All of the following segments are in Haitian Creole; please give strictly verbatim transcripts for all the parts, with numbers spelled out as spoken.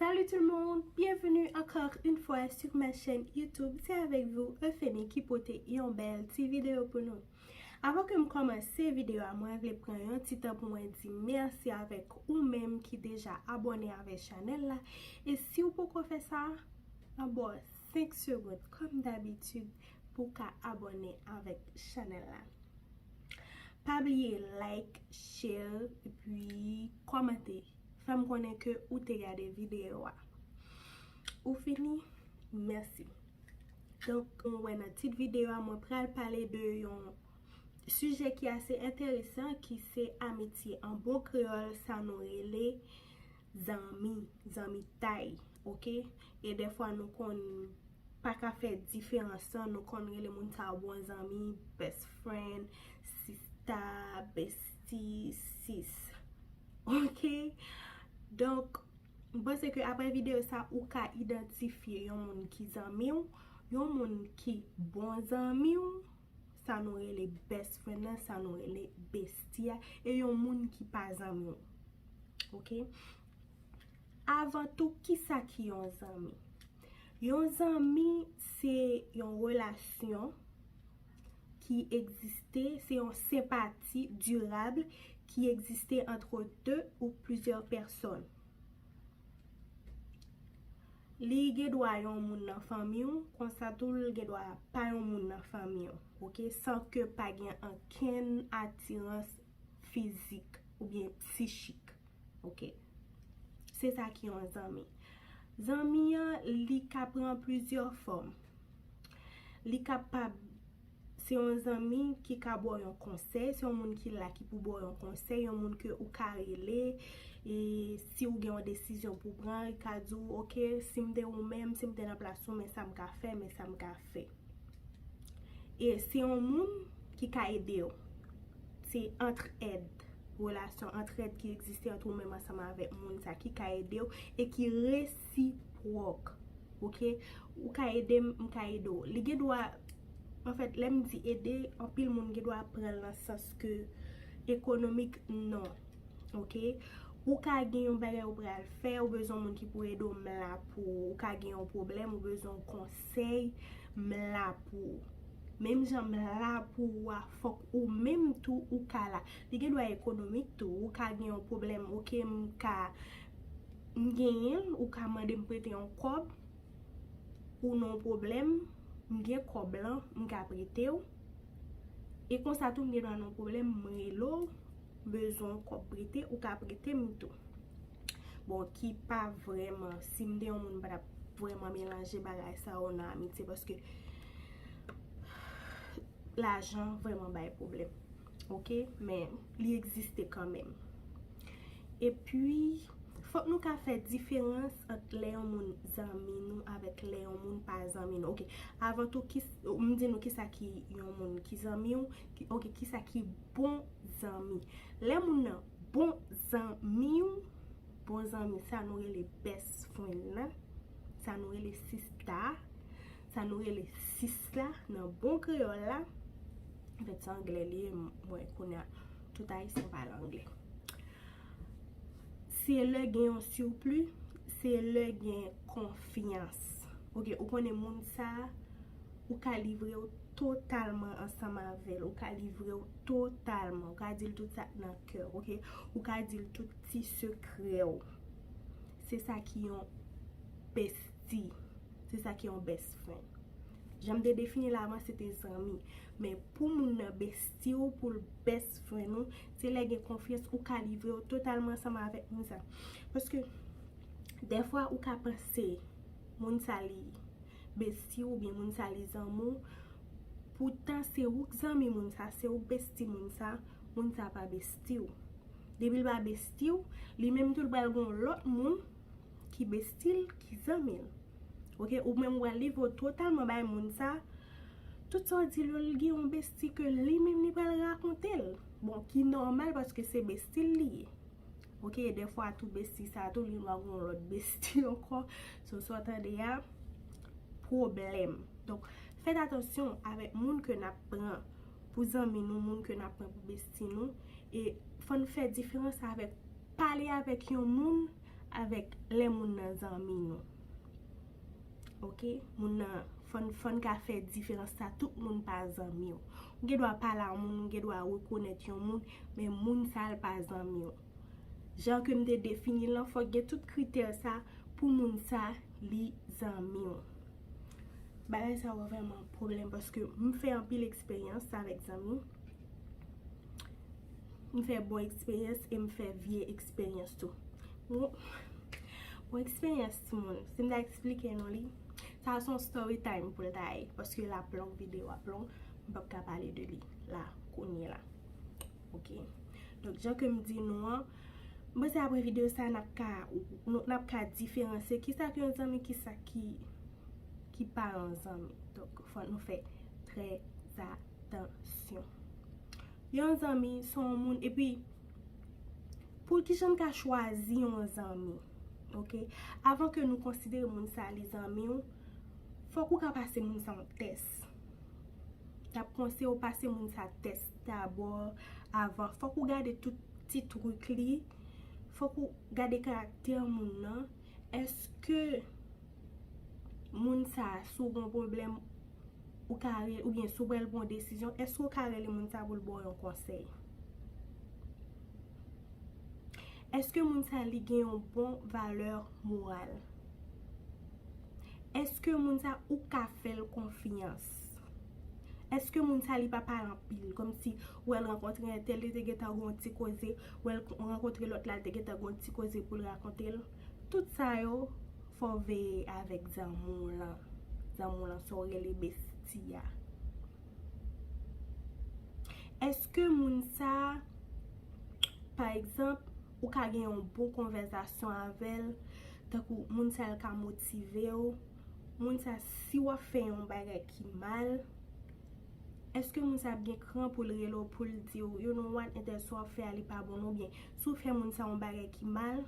Salut tout le monde, bienvenue encore une fois sur ma chaîne YouTube. Se avèk vou Euphémie ki pote yon bèl ti videyo pou nou. Avan ke m kòmanse videyo a, mwen vle pran yon ti tan pou mwen di mèsi avèk ou menm ki deja abòne avèk chanèl la. E si w poko fè sa, an ba w senk segond, kòm dabitid, pou w ka abòne avèk chanèl la. Pa bliye like, share, epi kòmante. Fè m konnen ke ou te gade videyo a. Ou fini? Mèsi. Donk, nou wè nan tit videyo a, mwen pral pale de yon sijè ki ase enteresan, ki se amitye. An bon kreyòl, sa nou rele zanmi, zanmitay, oke? E dèfwa nou konn pa ka fè diferans lan, nou konn rele moun sa yo bon zanmi, best friend, sista, bestie, sis. Oke? Donk, m panse ke apre videyo sa, ou ka idantifye yon moun ki zanmi w, yon moun ki bon zanmi w, sa nou rele best friend lan, sa nou rele bestie a, e yon moun ki pa zanmi w. Oke? Avan tou, kisa ki yon zanmi? Yon zanmi, se yon relasyon ki egziste, se yon senpati dirab ki egziste antre de ou plizyè pèsòn. Li gen dwa yon moun nan fanmi w, konsa tou l gen dwa pa yon moun nan fanmi w, oke? San ke pa gen ankenn atirans fizik oubyen psichik, oke? Se sa ki yon zanmi. Zanmi an, li ka pran plizyè fòm. Li kapab, se yon zanmi ki ka ba w yon konsèy, se yon moun ki la ki pou ba w yon konsèy, yon moun ke ou ka rele, e si w gen yon desizyon pou pran, li ka di w, oke, si m te ou menm, si m te nan plas ou, men sa m ka fè, men sa m ka fè. E se yon moun ki ka ede w. Se antrèd, relasyon antrèd ki egziste ant ou menm ansanm avèk moun sa ki ka ede w e ki resipwòk. Oke? Ou ka ede m, m ka ede w. Li gen dwa, anfèt, lè m di ede, anpil moun gen dwa pran l nan sans ke ekonomik, non. Oke? Ou ka gen yon bagay ou pral fè, ou bezwen moun ki pou ede w, m la pou ou. Ou ka gen yon pwoblèm, ou bezwen yon konsèy, m la pou ou. Menm jan m la pou ou a, fòk ou menm tou ou ka la. Li gen dwa ekonomik tou. Ou ka gen yon pwoblèm, oke, m ka, m genyen l, ou ka mande m prete yon kòb, ou nan yon pwoblèm, m gen kòb lan, m ka prete w. E konsa tou, m gen dwa nan yon pwoblèm, m rele w, m bezwen yon kòb prete, ou ka prete m tou. Bon, ki pa vrèman, si m te yon moun, m pa t ap vrèman melanje bagay sa yo nan amitye, paske lajan vrèman bay pwoblèm. Oke? Men li egziste kanmenm. Epi, fòk nou ka fè diferans ant lè yon moun zanmi nou avèk lè yon moun pa zanmi nou. Oke, avan tou, ki, m di nou kisa ki yon moun ki zanmi w, ki, oke, kisa ki bon zanmi. Lè moun nan bon zanmi w, bon zanmi, sa nou rele best friend lan, sa nou rele sista, sa nou rele sis la, nan bon kreyòl la. Anfèt, se anglè li ye, m-, mwen kounye a, tout ayisyen pale anglè. Se lè gen yon sipli, se lè gen konfyans. Oke, ou konnen moun sa, ou ka livre w totalman ansanm avè l, ou ka livre w totalman, ou ka di l tout sa k nan kè w, oke? Ou ka di l tout ti sekrè w. Se sa ki yon bestie. Se sa ki yon best friend. Jan m te defini l avan, se te zanmi. Men pou moun nan bestie w, pou l best friend ou, se lè gen konfyans, ou ka livre w totalman ansanm avèk moun sa. Paske, dèfwa, ou ka panse moun sa li bestie w oubyen moun sa li zanmi w, poutan se ou k zanmi moun sa, se ou k bestie moun sa, moun sa pa bestie w. Depi l pa bestie w, li menm tou l pral gen yon lòt moun ki bestie l, ki zanmi l. Oke, ou menm w pral livre w totalman bay moun sa. Tout sa w di l yo, l gen yon bestie ke li menm li pral rakonte l. Bon, ki nòmal paske se bestie l li ye. Oke, dèfwa tou bestie sa tou, li gen dwa gen yon lòt bestie ankò. So, sa w tande a, pwoblèm. Donk, fèt atansyon avèk moun ke n ap pran pou zanmi nou, moun ke n ap pran pou bestie nou. E fò n fè diferans avèk pale avèk yon moun avèk lè moun nan zanmi nou. Ok? Moun nan, fò n, fò n ka fè diferans sa, tout moun pa zanmi w. Ou gen dwa pale a moun, ou gen dwa rekonèt yon moun, men moun sa l pa zanmi w. Jan ke m te defini l lan, fòk gen tout kritè sa pou moun sa li zanmi w. Bagay sa yo vrèman pwoblèm paske m fè anpil eksperyans avèk zanmi. M fè bon eksperyans e m fè vye eksperyans tou. Bon, bon eksperyans timoun. Si m ta eksplike nou li, sa se yon story time pou l ta ye. Paske l ap long, videyo ap long, m p ap ka pale de li la, kounye la. Ok. Donk, jan ke m di nou an, m panse apre videyo sa, n ap ka, n ap ka diferansye kisa ki yon zanmi, kisa ki, ki pa yon zanmi. Donk, fò nou fè trè atansyon. Yon zanmi, se yon moun, epi, pou kijan n ka chwazi yon zanmi, ok? Avan ke nou konsidere moun sa li zanmi w, fòk ou ka pase moun sa yon tès. N ap konseye w pase moun sa tès dabò avan. Fòk ou gade tout ti trik li. Fòk ou gade karaktè moun nan. Èske moun sa, si w gen yon pwoblèm, ou ka rele, oubyen si w pral pran yon desizyon, èske w ka rele moun sa pou l ba w yon konsèy? Èske moun sa li gen yon bon valè moral? Èske moun sa ou ka fè l konfyans? Èske moun sa li pa pale anpil? Kòmsi ou wè l rankontre entèl, li te gentan gen yon ti koze, ou wè l rankontre lòt la, li te gentan gen yon ti koze pou l rakonte l. Tout sa yo, fò w veye avèk zanmi w lan. Zanmi w lan, sa w rele besti a. Èske moun sa, pa egzanp, ou ka gen yon bon konvèzasyon avè l, tankou moun sa l ka motive w, moun sa, si w ap fè yon bagay ki mal, èske moun sa ap gen kran pou l rele w, pou l di w, "You know what, entèl sa w ap fè a, li pa bon non," oubyen si w fè moun sa yon bagay ki mal,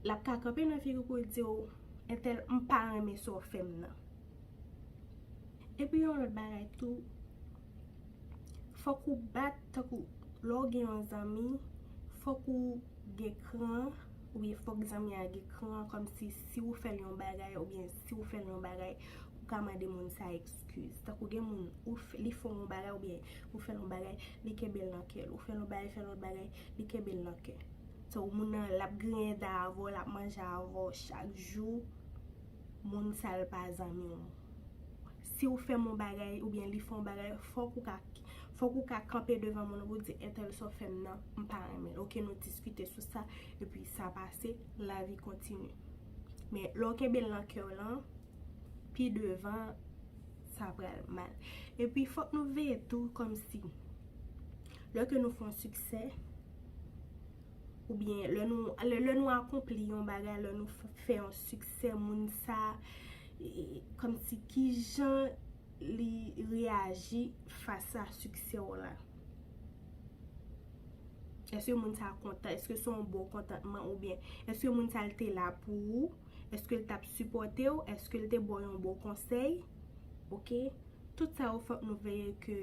l ap ka kanpe nan figi w pou l di w, "Entèl, m pa renmen sa w fè m nan." Epi yon lòt bagay tou, fòk ou bat, tankou lè w gen yon zanmi, fòk ou gen kran, oubyen fòk zanmi a gen kran, kòmsi si ou fè l yon bagay, oubyen si ou fè l yon bagay, ou ka mande moun sa eskiz. Tankou gen moun, ou f-, li fè w yon bagay, oubyen ou fè l yon bagay, li kenbe l nan kè l. Ou fè l yon bagay, fè l yon bagay, li kenbe l nan kè. So, moun nan, l ap griyen dan avè w, l ap manje avè w chak jou, moun sa l pa zanmi w. Si w fè m yon bagay oubyen li fè yon bagay, fòk ou ka, fòk ou ka kanpe devan moun nan pou di, "Entèl sa w fè m nan, m pa renmen l." Ok, nou diskite sou sa, epi sa pase, lavi kontinye. Men lè w kenbe l nan kè w lan, pi devan, sa pral mal. Epi fòk nou veye tou kòmsi lè ke nou fè yon siksè, oubyen lè nou, lè, lè nou akonpli yon bagay, lè nou f-, fè yon siksè, moun sa, e, kòmsi kijan li reyaji fas a siksè w la. Èske moun sa kontan? Èske se yon bon kontantman oubyen èske moun sa l te la pou ou? Èske l t ap sipòte w? Èske l te ba w yon bon konsèy? Ok? Tout sa yo fòk nou veye ke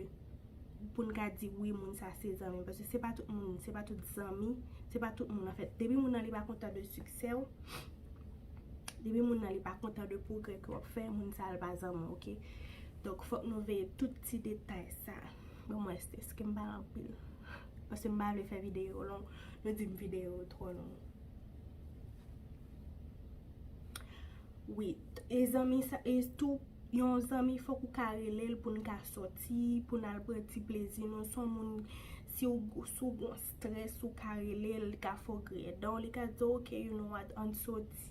pou n ka di wi, moun sa se zanmi. Paske se pa tout moun, se pa tout zanmi, se pa tout moun anfèt. Depi moun nan li pa kontan de siksè w, depi moun nan li pa kontan de pwogrè ke w ap fè, moun sa l pa zanmi w, ok? Donk, fòk nou veye tout ti detay sa. Bon, mwen, èske m pale anpil? Paske m pa vle fè videyo long, nou di m videyo twò long. Wi, e zanmi sa, e tou, yon zanmi fòk ou ka rele l pou n ka sòti, pou n al pran ti plezi nou. Se yon moun, si w, si w gon strès, ou ka rele l, li ka fè w griyen dan w, li ka di w, "Ok, you know what, ann sòti."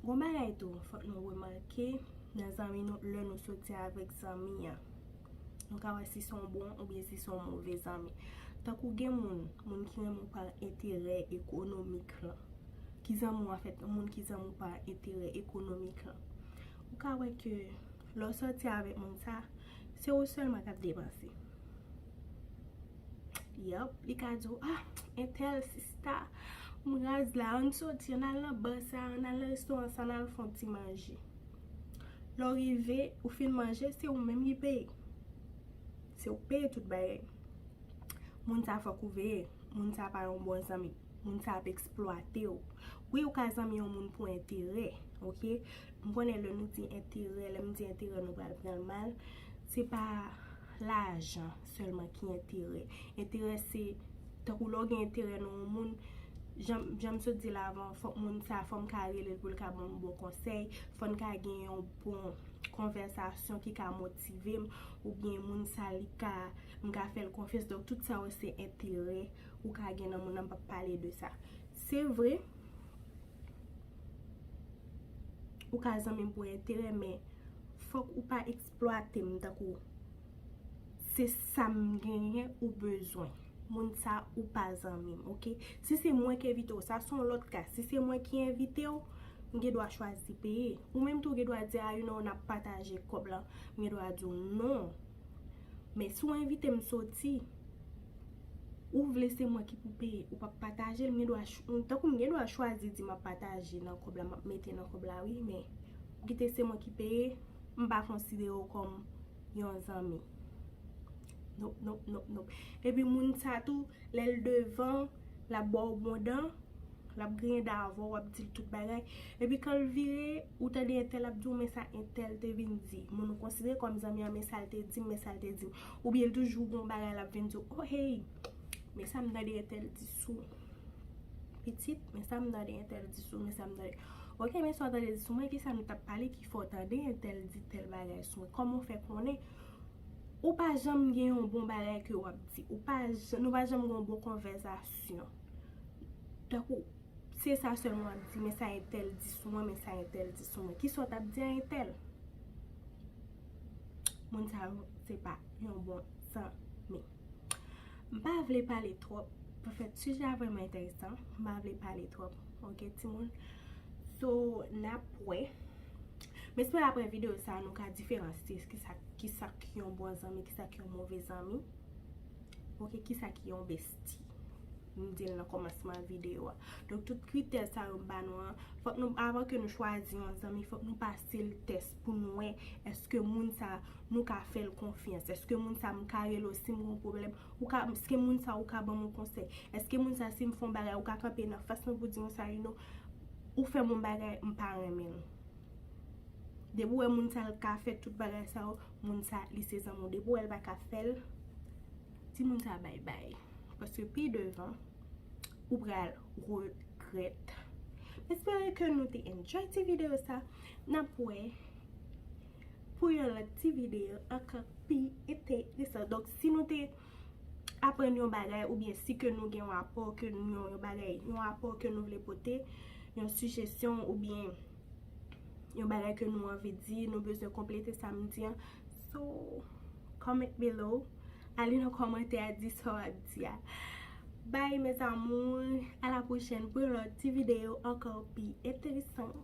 Gon bagay tou, fòk nou remake nan zanmi nou, lè nou sòti avèk zanmi an. Nou ka wè si se yon bon oubyen si se yon move zanmi. Tankou gen moun, moun ki renmen w pa enterè ekonomik lan. Ki zanmi w, anfèt, yon moun ki zanmi w pa enterè ekonomik lan. Ou ka wè ke lè w sòti avèk moun sa, se ou sèlman k ap depanse. Yup, li ka di w, "Ah, entèl sista, m raz la, ann sòti, ann al nan ba sa, ann al nan restoran sa, ann al fè yon ti manje." Lè w rive, ou fin manje, se ou menm ki peye. Se ou k peye tout bagay. Moun sa fòk ou veye. Moun sa pa yon bon zanmi. Moun sa ap eksplwate w. Wi, ou ka zanmi yon moun pou enterè, oke? M konnen lè nou di enterè, lè m di enterè, nou pral pran l mal. Se pa lajan sèlman ki enterè. Enterè se, tankou lè w gen enterè nan yon moun, jan, jan m sot di la avan, fòk moun sa, fò m ka rele l pou l ka ban m bon konsèy, fò n ka gen yon bon konvèsasyon ki ka motive m, oubyen moun sa li ka, m ka fè l konfyans. Donk, tout sa yo se enterè ou ka gen nan moun nan, m p ap pale de sa. Se vre, ou ka zanmi m pou enterè, men fòk ou pa eksplwate m tankou se sa m genyen ou bezwen. Moun sa ou pa zanmi m, oke? Si se mwen ki envite w, sa se yon lòt ka. Si se mwen ki envite w, m gen dwa chwazi peye. Ou menm tou gen dwa di, a, you know, n ap pataje kòb la. M gen dwa di w non. Men si w envite m soti, ou vle se mwen ki pou peye, ou p ap pataje l, m gen dwa ch-, tankou m gen dwa chwazi di m ap pataje nan kòb la, m ap mete nan kòb la, wi, men ou kite se mwen ki peye, m pa konsidere w kòm yon zanmi. Nope, nope, nope, nope. Epi moun sa tou, lè l devan, l ap ba w bon dan, l ap griyen dan avè w, w ap di l tout bagay. Epi kan l vire, ou tande entèl ap di w, men sa entèl te vin di. Moun ou konsidere kòm zanmi an, men sa l te di m, men sa l te di m. Oubyen l toujou gon bagay l ap vin di w, oh, hey, men sa m tande entèl di sou pitit, men sa m tande entèl di sou, men sa m tande. Oke, men sa w tande di sou mwen, ki sa nou t ap pale ki fè w tande entèl di tèl bagay sou mwen? Kòman w fè konnen? Ou pa janm gen yon bon bagay ke w ap di. Ou pa jan-, nou pa janm gen yon bon konvèsasyon. Tankou, se sa sèlman w ap di, men sa entèl di sou mwen, men sa entèl di sou mwen. Kisa w t ap di a entèl? Moun sa yo, se pa yon bon zanmi. M pa vle pale twòp. Anfèt, sijè a vrèman enteresan. M pa vle pale twòp. Oke, timoun? So, n ap wè. M espere apre videyo sa, nou ka diferansye kisa, kisa ki yon bon zanmi, kisa ki yon move zanmi. Oke, kisa ki yon bestie? M di l nan kòmansman videyo a. Donk, tout kritè sa yo m ba nou an, fòk nou, avan ke nou chwazi yon zanmi, fòk nou pase l tès pou nou wè èske moun sa, nou ka fè l konfyans. Èske moun sa, m ka rele w si m gen yon pwoblèm, ou ka, èske moun sa, ou ka ban m yon konsèy? Èske moun sa, si m fè yon bagay, ou ka kanpe nan fas mwen pou di m sa, you know, ou fè m yon bagay, m pa renmen l. Depi w wè moun sa, l ka fè tout bagay sa yo, moun sa, li se zanmi w. Depi w wè l pa ka fè l, di moun sa bay bay. Paske pi devan, ou pral regrèt. M espere ke nou te enjoy ti videyo sa. N ap wè pou yon lòt ti videyo ankò pi enteresan. Donk, si nou te aprann yon bagay, oubyen si ke nou gen yon apò, ke nou, yon bagay, yon apò ke nou vle pote, yon sijesyon, oubyen yon bagay ke nou anvi di, nou bezwen konplete sa m di an. So, comment below. Ale nan kòmantè a, di sa w ap di a. Bye, mes amours. À la prochaine pou yon lòt ti videyo ankò pi enteresan.